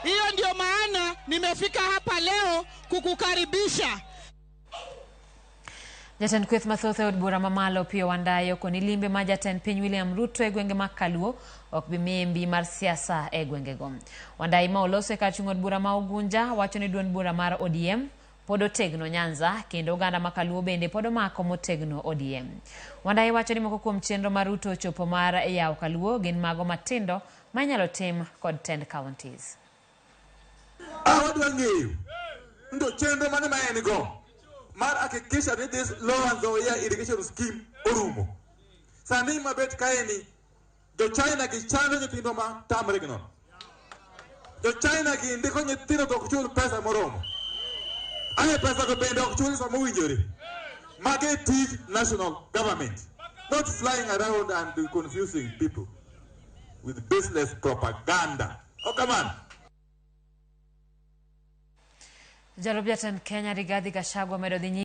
Hiyo ndio maana nimefika hapa leo kukukaribisha. Jatend kweth mathoth e od bura mamalo Opiyo Wandayi okoni limbe ma jatend piny William Ruto e gwenge mag Kaluo ok bi miye mbi mar siasa e gwengego. Wandayi ma oloso e kar chung' od bura ma Ugunja wacho ni duond bura mar ODM pod otegno Nyanza kendo oganda ma Kaluo bende pod omako motegno ODM. Wandayi wacho ni moko kuom chenro ma Ruto ochopo mar yawo Kaluo gin mago matindo ma inyalo tim kod tend counties. A wadwa ng'eyo ni to chenro mane ma en go mar hakikisha ni this Lower Nzoia irrigation scheme orumo. Sani mabet kae ni jo China gi chando nyithindwa ma tamre gi nono. Jo China gi ndiko nyithindo to ok chul pesa moromo. Aye pesa go bende ok chul sama owinjore. Mage e tij national government. Not flying around and confusing people with baseless propaganda. Ok kamano. Jalup jatend Kenya Rigathi Gachagua omedo dhi nyime